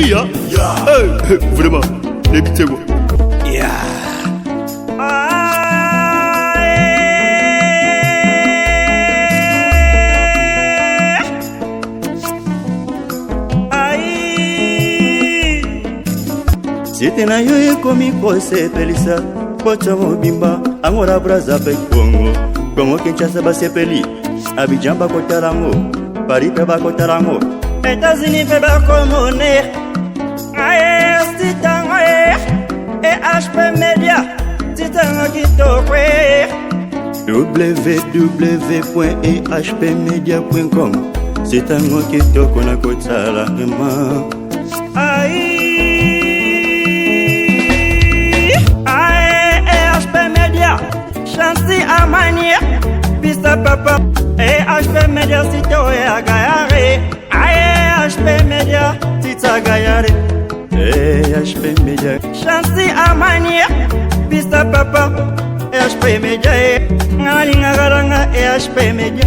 Iya Eh, vraiment nayebi te kwa. Site na yo ekomi kosepelisa poto mobimba, Angola, Braza mpe Kongo, Kongo Kinshasa basepeli, Abidjan bakotala yango, Paris mpe bakotala yango, États-Unis mpe bakomone. Aye sitango EHP Media, sitango kitoko. www.ehpmedia.com, sitango kitoko na kotala vraiment. Ai Ae EHP Media, Chancy Amani, Pista Papa, EHP Media, sito ya gayare. Ae HP Media, Tita Gayare. EHP Media, Chancy Amani, Pista Papa, EHP Media, Ngalinga EHP Media.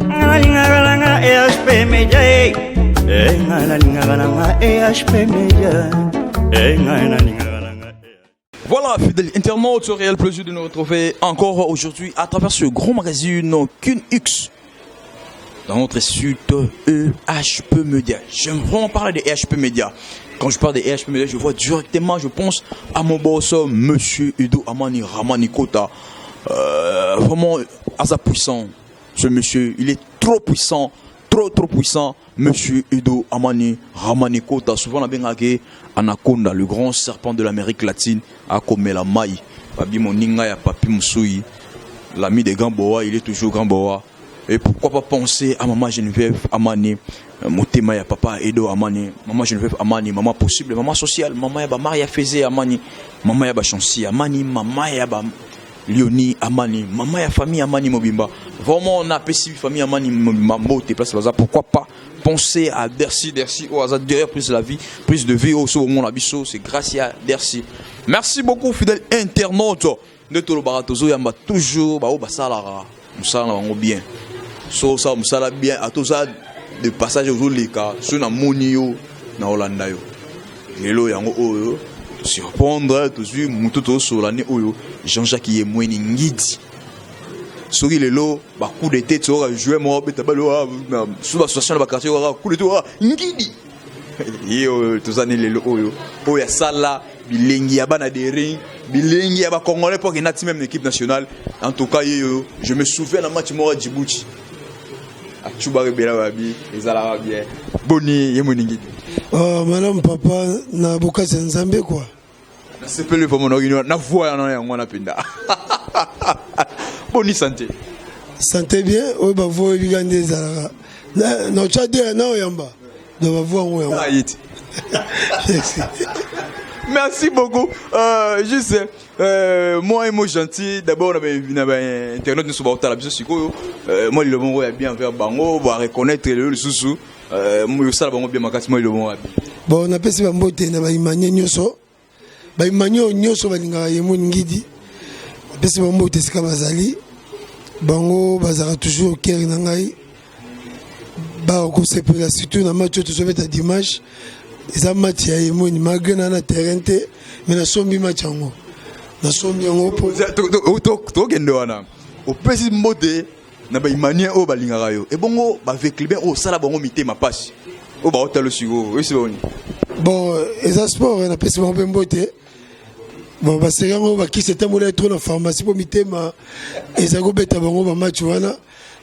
Ngalinga EHP Media. Ngalinga EHP Media. Ngalinga. Voilà, fidèles internautes, c'est un réel plaisir de nous retrouver encore aujourd'hui à travers ce grand magazine X dans notre site EHP Media. J'aime vraiment parler de EHP Media. Quand je parle de EHP Media, je vois directement, je pense à mon boss, Monsieur Edo Amani Ramani Kota. Vraiment, asa puissant. Ce monsieur, il est trop puissant, trop trop puissant. Monsieur Edo Amani Ramani Kota, souvent on a Anaconda, le grand serpent de l'Amérique latine, akomela mai. Papi Moninga ya Papi Moussoui, l'ami des Grands Boa, il est toujours Grand Boa. Et pourquoi pas penser à maman Geneviève Amani, Motema ya papa Edo Amani, maman Geneviève Amani, maman possible, maman sociale, maman ya ba Maria Fezé Amani, maman ya ba Chancy Amani, maman ya ba Léonie Amani, maman ya famille Amani Mobimba. Vraiment, on a apprécié famille Amani Mobimba, mbote place baza. Pourquoi pas penser à Dercy, Dercy, au hasard derrière plus la vie, plus de vie au mon abisso, c'est grâce à Dercy. Merci beaucoup, fidèle internaute. De tolobaka tozoyamba toujours bao basalaka mosala na bango bien. So osala mosala bien, ata oza de passage, ozoleka, so namoni yo na olanda yo. Lelo yango oyo surprendre, tozwi motu tozosola ne oyo Jean-Jacques Yemweni Ngidi. Soki lelo bacoup de tête oyo joueur moko abeta bale so baassociation na baquartier kaka coup de tête oyo Ngidi ye oyo toza ne lelo oyo, oyo asala bilengi ya bana de ring, bilengi ya bacongolais mpo akenda ti même na équipe nationale. En tout cas, ye oyo, je me souviens na match moko ya Djibouti, acubaka ebela babi ezalaka bien. Boni ye Moningi? Oh, malamu papa, na bokasi ya Nzambe kwa. Nasepeli vraiment na voix yana yango wana mpenza. Boni santé? Santé bien. Oyo bavoix oyo ebika nde ezalaka na otya de na oyamba, donc bavoix yango yango. Ah, yeti. Merci. Merci beaucoup. Juste, moi et moi gentil, d'abord, on a internet, nous sommes à la sikoyo. Moi, le bon est bien vers bango, va reconnaître le sous moi, ça bango bien makasi, moi le bon bien. Bon, napesi bambote na baimanie nyonso, baimanie oyo nyonso balingaka Yemoni Ngidi. Napesi bambote esika bazali. Bango bazalaka toujours kere na ngai, bakosepela surtout na match oyo tozobeta dimanche. Eza match ya Yemoni, malgré na terrain te, mais nasombi match yango, nasombi yango mpo Tokende wana, opesi mbote na baimanie oyo balingaka yo. Ebongo baveclubin oyo osala bango mitema pasi, oyo baotala sikoyo, oyesi boni? Bon, eza sport. Napesi bango mpe mbote. Bon, baseri yango, bakisi etambola trop na pharmacie mpo mitema ezali kobeta bango. Bamatch wana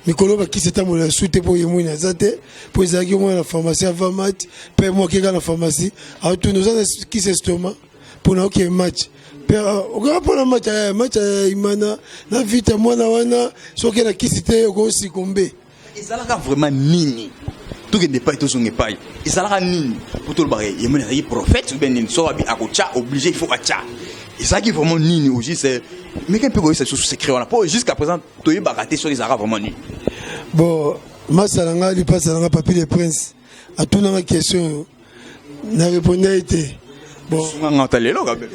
mikolo, bakisi etambola su te mpo Yemoni aza te, mpo ezalaki mwana na pharmacie avant match mpe mo akeka na pharmacie, atuni: "Oza na kisi estomac mpona okee match?" Mpe okaka mpona match ya match ya Imana na Vita. Mwana wana soki na kisi te, okosikombe. Ezalaka vraiment nini? Tokende epai, tozonga epai, ezalaka nini po tolobaka Yemoni azalaki prophète ou bien nini? So abi akotya obligé, il faut atya. Ezalaki vraiment nini au juste? Meke mpe koyesa lisusu secret wana, po jusqu'à présent toyebaka te soki ezalaka vraiment nini. Bon, masa na ngai, lipasa na ngai, Papi le Prince, atunanga question oyo, na répondre ye te. Bon, sunganga ta lelo kabe.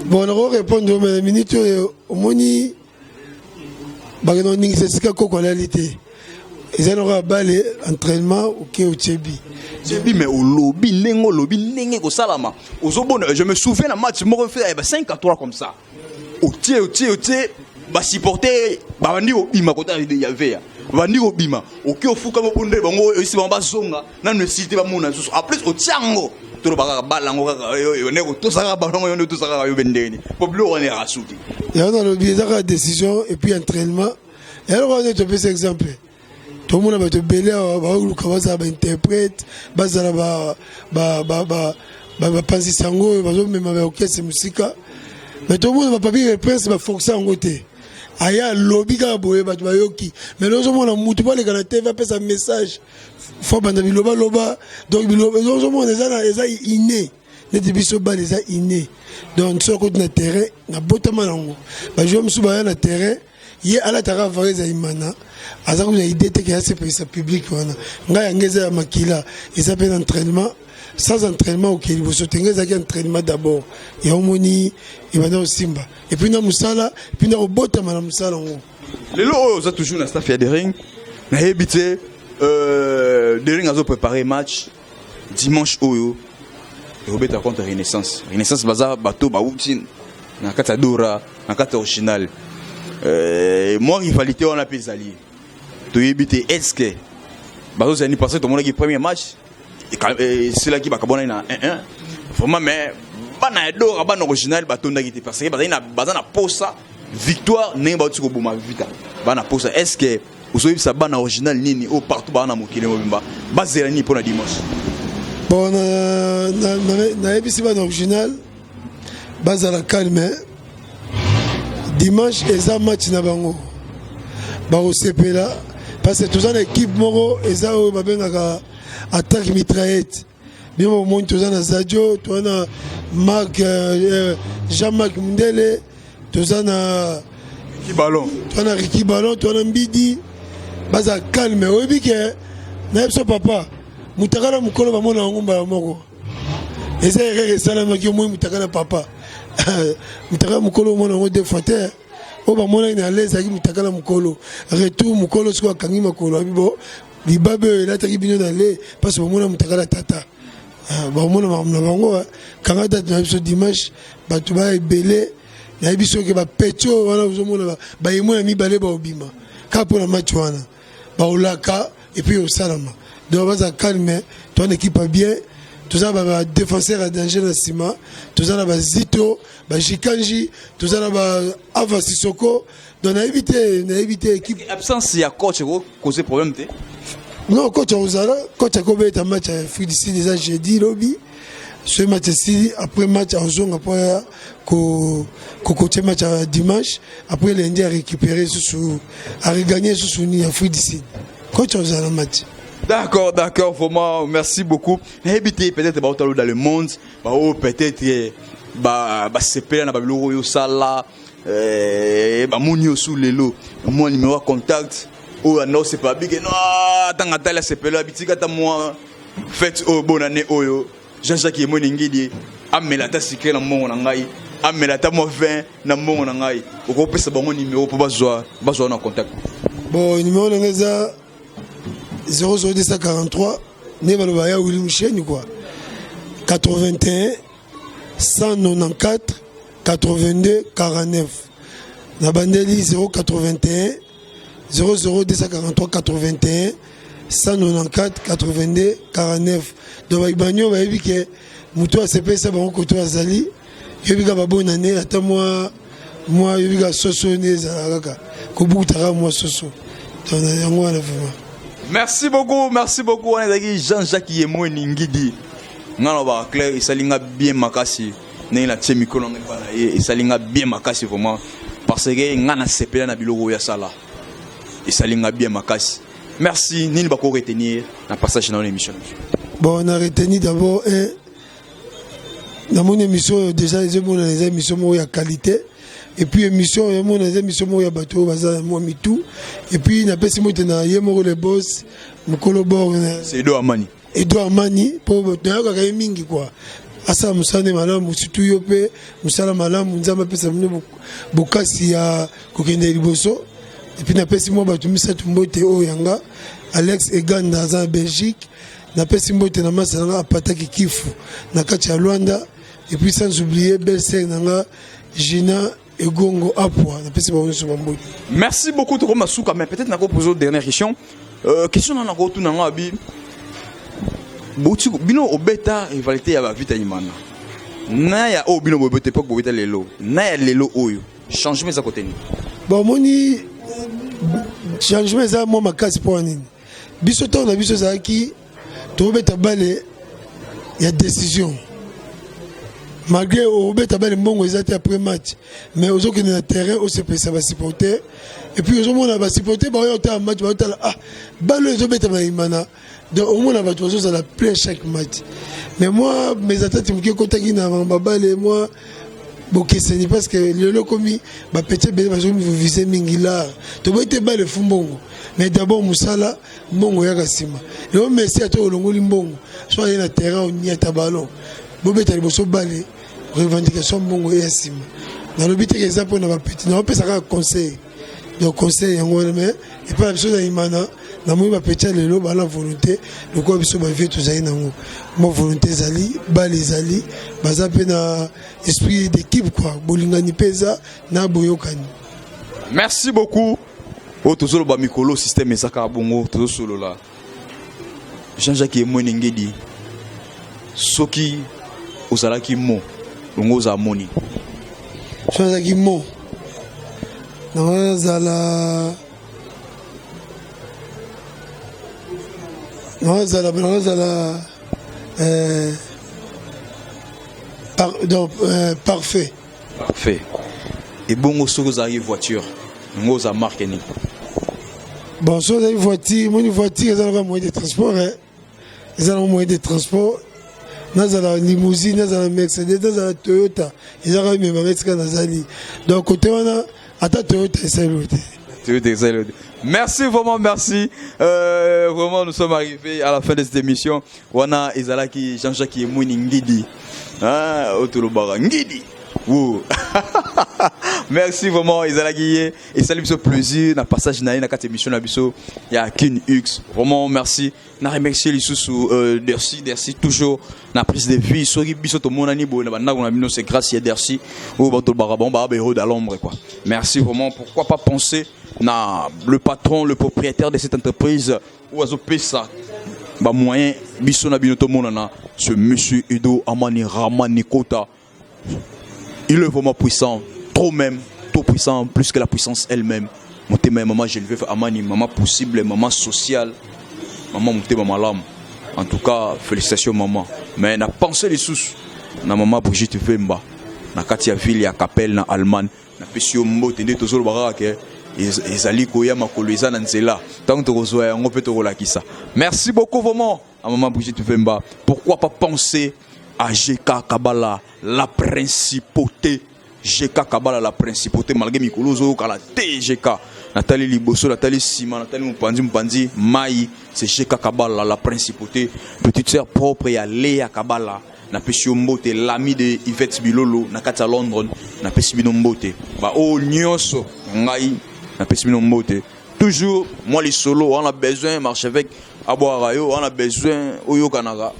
Bon, nako répondre, mais na minute oyo omoni bakende koningisa esika koko alali te. Eza noko ya bale, entraînement, oke otiebi. Tiebi, mais olobi ndenge, olobi ndenge ekosalama. Ozobona, je me souviens na match moko fait ba 5 à 3 comme ça, otie, otie, otie, basupporter babandi kobima kota ya veya, babandi kobima. Oki ofukama, obondeli bango, oyisi bango bazonga nanu esili te, bamona lisusu. En plus otia yango, toloba kaka bala yango kaka nde kotosa kaka bango, yo nde otosa kaka yo bendeni po biloko wana eyaka suki. Yango nalobi, eza kaka décision et puis entraînement. Yango wana topesa exemple, tomona bato ebele awa baoluka bazala bainterprète, bazala bapanzisa yango oyo bazomema baorchestre mosika. Mais tomona bapapier prince baforce yango te, aya alobi kaka boye, bato bayoki. Mais ozomona mutu po aleka na TV, apesa message, fo banda bilobaloba. Donc ozomona eza inné, neti biso bale eza inné. Donc soki akoti na terrain, nabotama nango. Bajoueur mosusu baya na terrain, ye alataka vareuse ya imana, aza kuna idée te ke asepelisa public wana. Ngai yango eza ya makila, eza mpe na entraînement. Sans entraînement okei liboso te. Ngai ezalaki entraînement d'abord, yango moni ebanda kosimba, et puis na mosala, et puis na kobotama na mosala yango. Lelo oyo oza toujours na staff ya Daring. Nayebi te, Daring azopréparé match dimanche oyo ekobeta contre Renaissance. Renaissance baza bato bauti na kati ya Dora, na kati ya original. Mwa rivalité wana mpe ezali, toyebi te est ce que bazozali, parce que tomonaki premier match esilaki bakabonaki na 1-1 vraiment. Mais bana ya Dora, bana original batondaki te, parce que bazali na, baza na posa victoire ndenge bauti koboma Vita, bana posa. Est ce que ozoyebisa bana original nini oyo partout baa na mokili mobimba, bazela nini mpo na dimanche? Bon, nayebisi bana original bazala calme. Dimanche eza match na bango, bakosepela, parce que toza na équipe moko eza oyo babengaka attaque mitraillette. Bino bomoni, toza na Zadio, toza na Mark, Jean-Marc Mundele, toza na Ballon, toza na Riki Ballon, toza na Mbidi. Baza calme. Oyebi ke nayebi so papa mutaka na mokolo bamona yango mbala moko, eza erreur esalamaki. Omoi mutaka na papa mutaka mokolo, omona yango deux fois te. Oyo bamonaki na ale ezalaki mutaka na mokolo retour, mokolo sikoyo akangi makolo, abi bo libabe oyo elataki bino na le mpasi. Bamona mutaka na tata, bamona makambo na bango. Kanga date na biso dimanche, bato baya ebele. Nayebi soki bapeti oyo wana ozomona bayemo ya mibale baobima kaka mpona match wana, baolaka et puis osalama. Donc baza calme, toza na équipe ya bien, toza na badéfenseur ya danger na nsima, toza na bazito, bajikanji, toza na baava Sisoko. Donc nayebi te, nayebi te équipe. Absence ya coach cause problème te? Non, coach akozala. Coach akobeta match ya Afrique du Sud, eza jeudi lobi. Soki match esili, après match azonga mpo aya kokotie match ya dimanche. Après lundi arécupéré susu, aregagné susu ni Afrique du Sud. Coach akozala match. D'accord, vraiment, merci beaucoup. Nayebi te, peut-être baotalo dans le monde, bao peut-être ba basepela na babiloko oyo osala, bamoni yo su lelo, mwa numéro ya contact oyo anda osepela bike no ntanga atali asepela bitika ata mwa fête oyo, bonne année oyo, Jean-Jacques Yemweni Ngidi amela ata sucré na mbongo na ngai, amela ata mwa vin na mbongo na ngai. Okopesa bango numéro mpo bazwa na contact. Bon, numéro na ngai eza 00243, nde baloba ya Willi Musheni quoi, 81 194 82 49. Na bandeli 081 00243 81 194 82 49. Donc banio bayebi ke moto asepelisa bango koto azali, yebi kaka babonane ata mwa yebi kaka soso nde ezala kaka kobukutaka mwa soso. Donc yango wana vraiment. Merci beaucoup, merci beaucoup. Wana ezalaki Jean-Jacques Yemweni Ngidi. Nga na baka clair, esali nga bien makasi ndenge natie mikolo nga epa na ye. Esali nga bien makasi vraiment, parce que nga nasepela na biloko oyo asala, esali nga bien makasi. Merci. Nini bako retenir na passage na émission na biso? Bon, on a retenu d'abord un, namoni émission oyo déjà ezomonana eza émission moko ya qualité, et puis émission oyo emona eza émission moko ya bato oyo baza na mwa mitu. Et puis napesi mote na ye moko le boss, mokolo bor. C'est Edo Amani. Edo Amani, mpo nayokaka ye mingi kua, asala mosala nde malamu, surtout yo mpe mosala malamu. Nzambe apesa bino bokasi ya kokende liboso. Et puis napesi mwa bato misato mbote oyo yanga. Alex Eganda aza na Belgique. Napesi mbote na masa na nga apataki kifu na kati ya Luanda. Et puis sans oublier belle sœur na nga Gina Egongo Apwa, napesi bango nyonso bambote. Merci beaucoup toko masuka, mais peut-être nako poser dernière question. Question na nako tuna nga bi boti bino obeta rivalité ya ba Vita Imana. Na ya o bino bobete époque bobeta lelo. Na ya lelo oyo. Changement eza côté ni. Bon moni changement eza mwa makasi mpo nini? Biso ntango na biso ezalaki tobeta bale ya décision malgré obeta bale mbongo eza te après match, mais ozokende na terrain osepelisa basupporter et puis ozomona basupporter baoya otala match, baotala ah bale oyo ezobetama na Imana. Donc omona bato bazozala plein chaque match, mais moi mes attentes moke ekotaki na babale mwa bokeseni parce que lelo ekomi bapeti ebele bazomi vise mingi lar toboyi te bale fu mbongo, mais d'abord mosala, mbongo eyaka nsima. Lelo Messi ata olongoli mbongo so aye na terrain oniata ballon, bobeta liboso bale, revendication mbongo eya nsima. Nalobi teke eza mpona bapeti, naopesa kaka conseil. Donc conseil yango wana, mais epai na biso na Imana namoni bapeti ya lelo bana volonté lokola biso bavie tozali nango, mwa volonté ezali, bale ezali, baza mpe na esprit d'équipe quoi, bolingani mpe eza na boyokani. Merci beaucoup. Oyo tozoloba mikolo système eza kaka bongo. Tozosolola Jean-Jacques Emwene Ngedi, soki ozalaki mo bongo ozala moni? Soki ozalaki mo nango nazala nazala donc parfait. Parfait. Ebongo soki ozalaki voiture, yango oza marque nini? Bon, soki ozalaki voiture, moni voiture eza naka moyen de transport, eza nango moyen de transport. Nazala limousine, nazala Mercedes, nazala Toyota, eza kaka memanga esika nazali. Donc côté wana ata Toyota esali te. Toyota esali te. Merci vraiment, merci. Vraiment, nous sommes arrivés à la fin de cette émission. Wana ezalaki Jean-Jacques Yemweni Ngidi. Ah, otolobaka Ngidi. Wou. Merci vraiment ezalaki ye esali biso plaisir na passage na ye na kati émission na biso ya Kin X. Vraiment merci. Na remercier lisusu Dercy, Dercy toujours na prise de vie soki biso tomonani boye na bandako na bino, c'est grâce ya Dercy oyo bato baka bon ba héros dans l'ombre quoi. Merci vraiment. Pourquoi pas penser na le patron, le propriétaire de cette entreprise oyo azopesa ba moyen biso na bino tomonana, ce monsieur Edo Amani Ramani Kota. Il est vraiment puissant, trop même, trop puissant, plus que la puissance elle-même. Motema ya maman Geneviève Amani, maman possible, maman sociale, maman motema malamu. En tout cas, félicitations maman. Mais na pensé lisusu na maman Brigitte Vemba na kati ya ville ya Capelle na Allemagne. Napesi yo mbote nde tozoloba kaka ke ezali koya makolo eza na nzela ntango tokozwa yango mpe tokolakisa. Merci beaucoup vraiment à maman Brigitte Vemba. Pourquoi pas penser à GK Kabala, la principauté. GK Kabala, la principauté, malgré mikolo ozokala te GK. Natali liboso, natali nsima, natali mopanzi mopanzi mai, c'est GK Kabala, la principauté, petite sœur propre ya Léa Kabala. Napesi yo mbote, l'ami de Yvette Bilolo na kati ya Londres, napesi bino mbote. Ba oyo nyonso ngai napesi bino mbote. Toujours moi les solos, on a besoin marchevêque abwaka yo, on a besoin oyokanaka.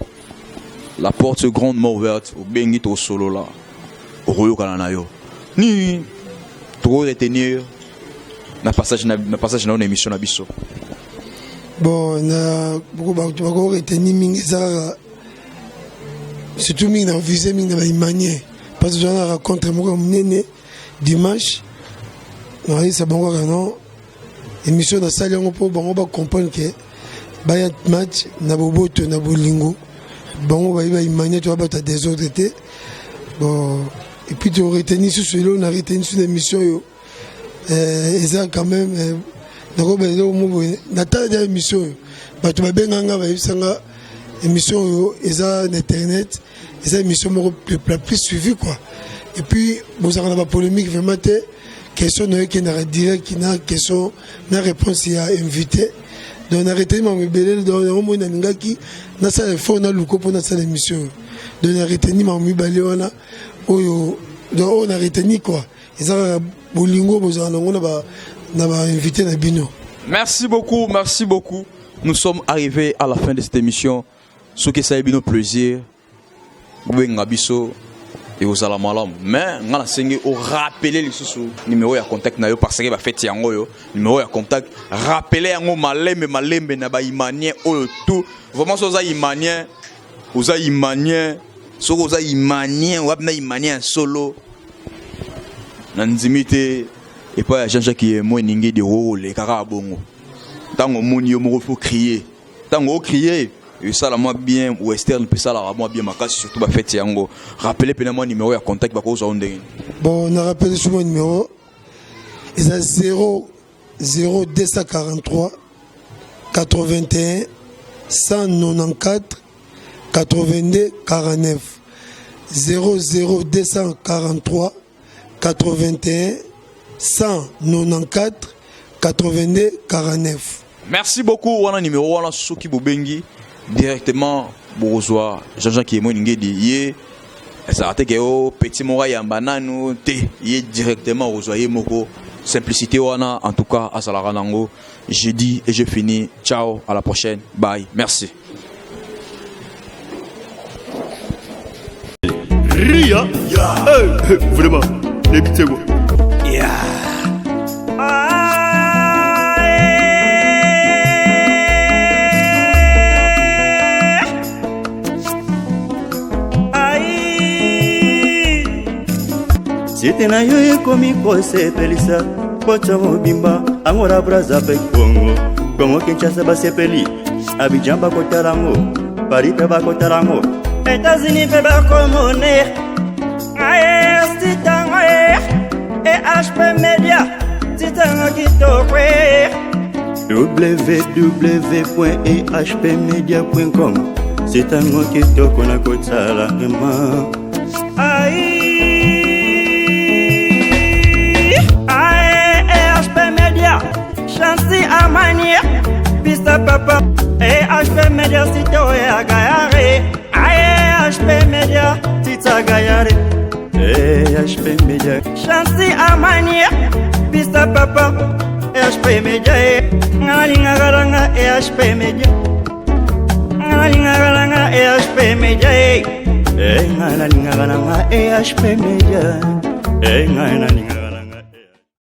La porte grandement ouverte, obengi to solo là. Okoyokana na yo. Ni to retenir na passage na, na passage na émission na biso. Bon, na beaucoup bako retenir mingi eza kaka surtout mingi na vise mingi na baimanie parce que toza na rencontre moko ya monene dimanche. Nayebisa bango kaka non, émission nasali yango mpo bango bacomprendre ke baya match na boboto na bolingo, bango bayi baimanie to bato ya désordre te. Bon, et puis to retenir susu eloko na retenir susu na émission oyo, eza quand même nakoba eloko mo boye. Natala dia émission oyo, bato babenganga bayebisanga émission oyo eza na internet, eza émission moko la plus suivie quoi. Et puis bozalaka na bapolémique vraiment te, question na yo ekendaka direct na question na réponse ya invité. Donc na retenir makambo ebele. Donc yango moi nalingaki nasala effort naluka mpo nasala émission oyo. Donc na retenir makambo mibale wana oyo. Donc oyo na retenir quoi, eza kaka bolingo bozala nango na bainvité na bino. Merci beaucoup, merci beaucoup. Nous sommes arrivés à la fin de cette émission. Soki esali bino plaisir, bobenga biso ekozala malamu. Mais nga nasengi orappeler lisusu numéro ya contact na yo, parce que bafeti yango oyo, numéro ya contact, rappeler yango malembe malembe na baimanien oyo tout. Vraiment, so oza imanien, oza imanien, soki oza imanien, wapi na imanien ya solo, na ndimi te epai ya Jean-Jacques Yemo eningi de oleka kaka bongo. Ntango omoni yo moko, faut crier. Ntango ocrier, esala mwa bien. Western mpe esalaka mwa bien makasi, surtout bafeti yango. Rappele mpena mwa numéro ya contact, bakozwa yo ndenge. Bon, na rappele sur mon numéro, eza 0 0 243 81 194 82 49, 00 243 81 194 82 49. Merci beaucoup. Wana numéro wana, soki bobengi directement, bokozwa Jean-Jacques Yemo Ningedi. Ye ezalaka te ke o petit moko ayamba nanu te, ye directement okozwa ye moko. Simplicité wana, en tout cas, azalaka nango. Je dis et je finis, ciao, à la prochaine, bye, merci. Ria. Hey, vraiment, nayebi te kwa. Site na yo ekomi kosepelisa poto mobimba. Angola, Braza mpe Kongo, Kongo Kinshasa basepeli, Abidjan bakotala yango, Paris mpe bakotala yango, États-Unis mpe bakomone titango EHP Media, titango kitoko. www.ehpmedia.com, sitango kitoko na kotala vraiment. Ai, ae, EHP Media, Chancy Amani, Pista Papa, EHP Media, site oyo agayare. Ae, EHP Media, Tita Gayare. EHP Media, Chancy Amani, Pista Papa, EHP Media, ngalingaka nanga EHP Media, ngalingaka nanga EHP Media, ngai nalingaka nanga EHP Media, ngai nalingaka.